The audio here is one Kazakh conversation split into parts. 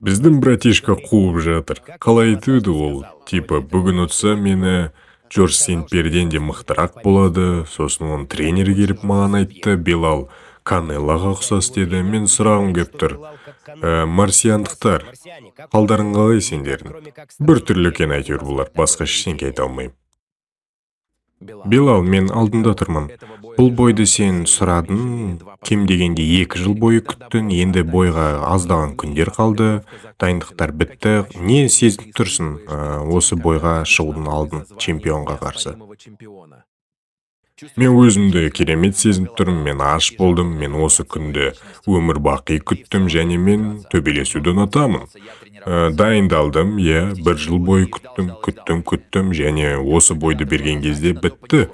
Біздің братишка қуып жатыр. Қалай айтады ол? Типа, бүгін ұтса, мені Джордж Сент-Пьерден де мықтырақ болады. Сосын оның тренері келіп маған айтты, Белал Канелоға ұқсас деді. Мен сұрағым кеп тұр. Марсиандықтар, қалдарың қалай сендердің? Бір түрлі екен әйтеуір бұлар, басқа ештеңке айта алмаймын. Белал, мен алдында тұрмын. Бұл бойды сен сұрадың, кем дегенде 2 жыл бойы күттің, енді бойға аздаған күндер қалды, дайындықтар бітті. Не сезініп тұрсың осы бойға шығудың алдын чемпионға қарсы? Мен өзімді керемет сезініп тұрмын, мен аш болдым, мен осы күнді өмір бақи күттім және мен төбелесуді ұнатамын. Дайындалдым, иә, бір жыл бойы күттім, күттім, күттім және осы бойды берген кезде бітті.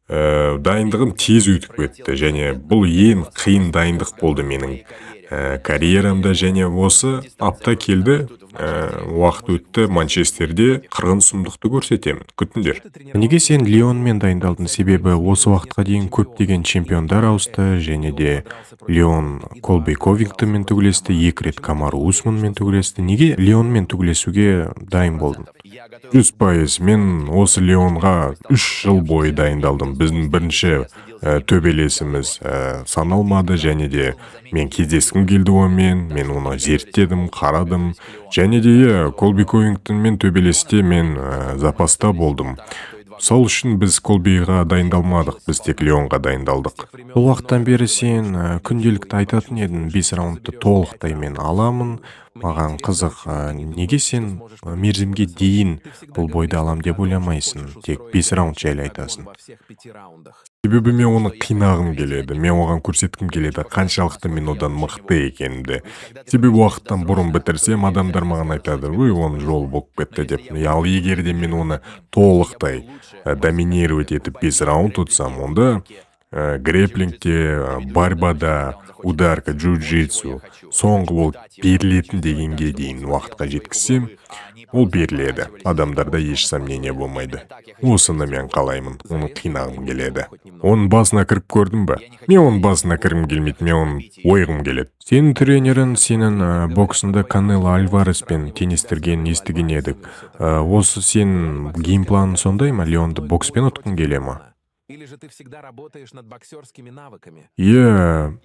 Дайындығым тез өтіп кетті және бұл ең қиын дайындық болды менің карьерамда және осы апта келді, уақыт өтті, Манчестерде қырғын сұмдықты көрсетемін. Күтіңдер. Неге сен Леонмен дайындалдың? Себебі осы уақытқа дейін көптеген чемпиондар ауысты және де Леон Колби Ковингтонмен төбелесті, екі рет Камару Усманмен төбелесті. Неге Леонмен төбелесуге дайын болдың? 100%. Мен осы Леонға 3 жыл бойы дайындалдым. Біздің бірінші төбелесіміз саналмады және де мен кездескім келді онымен, мен оны зерттедім, қарадым және де, иә, Колби Ковингтонмен төбелесте мен запаста болдым. Сол үшін біз Колбиға дайындалмадық, біз тек Леонға дайындалдық. Бұл уақыттан бері сен күнделікті айтатын едің, бес раундты толықтай мен аламын. Маған қызық, неге сен мерзімге дейін бұл бойды алам деп ойламайсың, тек бес раунд жайлы айтасың? Себебі мен оны қинағым келеді, мен оған көрсеткім келеді қаншалықты мен одан мықты екенімді. Себебі уақыттан бұрын бітірсем, адамдар маған айтады: «Ой, оның жолы болып кетті», — деп. Ал егер де мен оны толықтай доминировать етіп, бес раунд ұтсам, онда грэпплингте, борьбада, ударка, джиу-джитсу, соңғы ол берілетін дегенге дейін уақытқа жеткізсем, ол беріледі. Адамдарда еш сомнение болмайды. Осыны мен қалаймын, оны қинағым келеді. Оның басына кіріп көрдім ба? Мен оның басына кіргім келмейді, мен оны ойғым келеді. Сенің тренерің сенің боксыңды Канело Альвареспен теңестіргенін естіген едік. Осы сенің геймпланың сондай ма? Леонды бокспен ұтқың келе ма? Или же ты всегда работаешь над боксерскими навыками? Иә,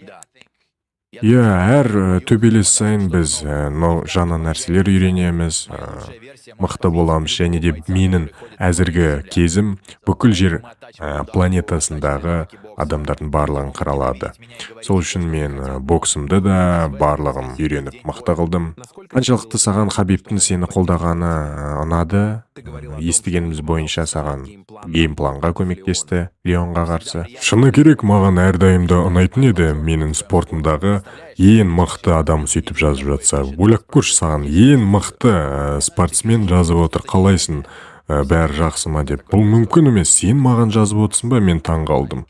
әр төбелес сайын біз но жаңа нәрселер үйренеміз, мықты боламыз және де менің әзіргі кезім бүкіл жер планетасындағы адамдардың барлығын қыра алады. Сол үшін мен боксымды да барлығын үйреніп, мықты қылдым. Қаншалықты саған Хабибтің сені қолдағаны ұнады? Естігеніміз бойынша, саған геймпланға көмектесті Леонға қарсы. Шыны керек, маған әрдайым да ұнайтын еді менің спортымдағы ең мықты адам сөйтіп жазып жатса. Ойлап көрші, саған ең мықты спортсмен жазып отыр, қалайсың, бәрі жақсы ма деп. Бұл мүмкін емес. Сен маған жазып отырсың ба? Мен таң қалдым.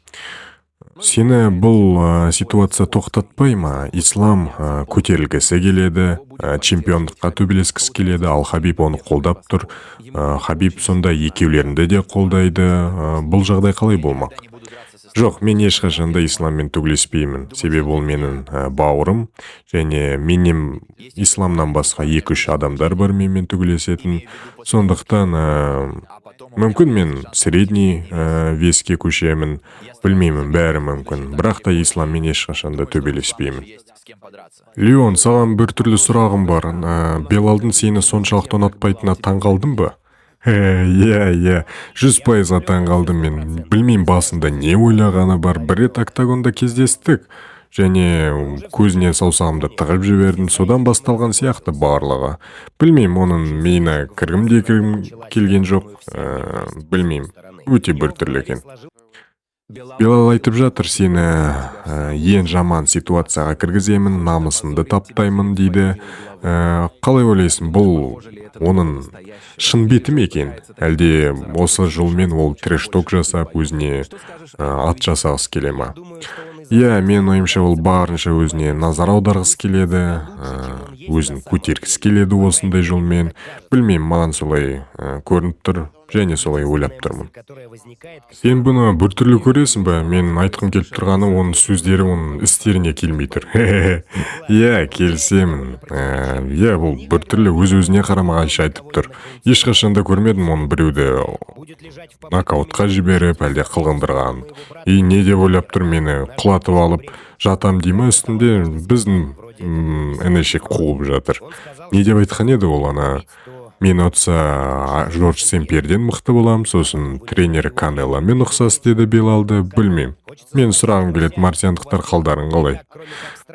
Сені бұл ситуация тоқтатпай ма? Ислам көтерілгісі келеді, чемпиондыққа төбелескісі келеді, ал Хабиб оны қолдап тұр. Хабиб сонда екеулерінде де қолдайды. Бұл жағдай қалай болмақ? Жоқ, мен ешқашан да Исламмен төбелеспеймін, себебі ол менің бауырым және менен, Исламнан басқа екі-үш адамдар бар менімен төбелесетін. Сондықтан мүмкін, мен средний веске көшемін, білмеймін, бәрі мүмкін, бірақ та Исламмен ешқашан да төбелеспеймін. Леон, саған біртүрлі сұрағым бар. Белалдың сені соншалықты ұнатпайтынына таң қалдың ба? Иә, 100%-ға таң қалдым. Мен білмеймін, басында не ойлағаны бар. Бір рет октагонда кездестік және көзіне саусағымды тығып жібердім. Содан басталған сияқты барлығы. Білмеймін, оның миына кіргім де кіргім келген жоқ. Білмеймін, өте біртүрлі екен. Белал айтып жатыр, сені ең жаман ситуацияға кіргіземін, намысыңды таптаймын дейді. Қалай ойлайсың, бұл оның шын беті ме екен, әлде осы жолмен ол трэш-ток жасап, өзіне ат жасағысы келе ма? Иә, менің ойымша, ол барынша өзіне назар аударғысы келеді, өзін көтергісі келеді осындай жолмен. Білмеймін, маған солай көрініп тұр. Және солай ойлап тұрмын. Сен бұны біртүрлі көресің бе? Мен айтқым келіп тұрғаны, оның сөздері оның істеріне келмей тұр. Иә, келісемін. Иә, бұл біртүрлі, өз өзіне қарама қайшы айтып тұр. Ешқашан да көрмедім оның біреуді нокаутқа жіберіп, әлде қылғындырған. И не деп ойлап тұр, мені құлатып алып жатам дей ма үстінде? Біздің інішек қуып жатыр. Не деп айтқан еді ол ана? Мен ұтса, Жорж Сен-Пьерден мықты болам, сосын тренері Канеломен ұқсас деді Белалды. Білмеймін, мен сұрағым келеді: марсиандықтар, қалдарың қалай?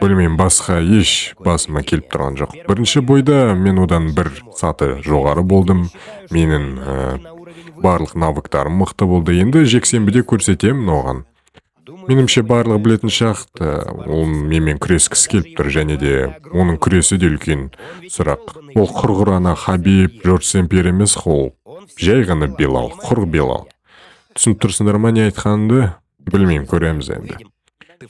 Білмеймін, басқа еш басыма келіп тұрған жоқ. Бірінші бойда мен одан бір саты жоғары болдым. Менің барлық навыктарым мықты болды. Енді жексенбіде көрсетемін оған. Меніңше, барлығы білетін сияқты, ол менімен күрескісі келіп тұр. Және де оның күресі де үлкен сұрақ. Ол құрғыр ана Хабиб, Жорж Сен-Пьер емес, ол жай ғана Белал, құр Белал. Түсініп тұрсыңдар ма не айтқанымды? Білмеймін, көреміз енді.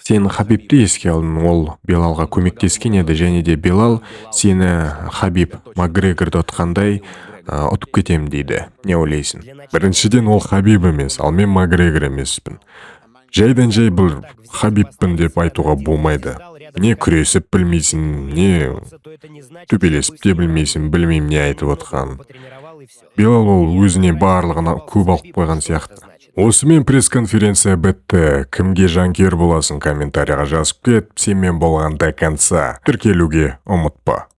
Сен Хабибті еске алдың. Ол Белалға көмектескен еді. Және де Белал сені Хабиб Макгрегорды ұтқандай ұтып кетемін дейді. Не ойлайсың? Біріншіден, ол Хабиб емес, ал мен Макгрегор емеспін. Жайдан жай бір Хабибпін деп айтуға болмайды. Не күресіп білмейсің, не төпелесіп те білмейсің. Білмеймін не айтып отқанын. Белал ол өзіне барлығын көп алып қойған сияқты. Осымен пресс-конференция бітті. Кімге жанкүйер боласың, комментарийға жазып кет. Сенмен болған До конца. Тіркелуге ұмытпа.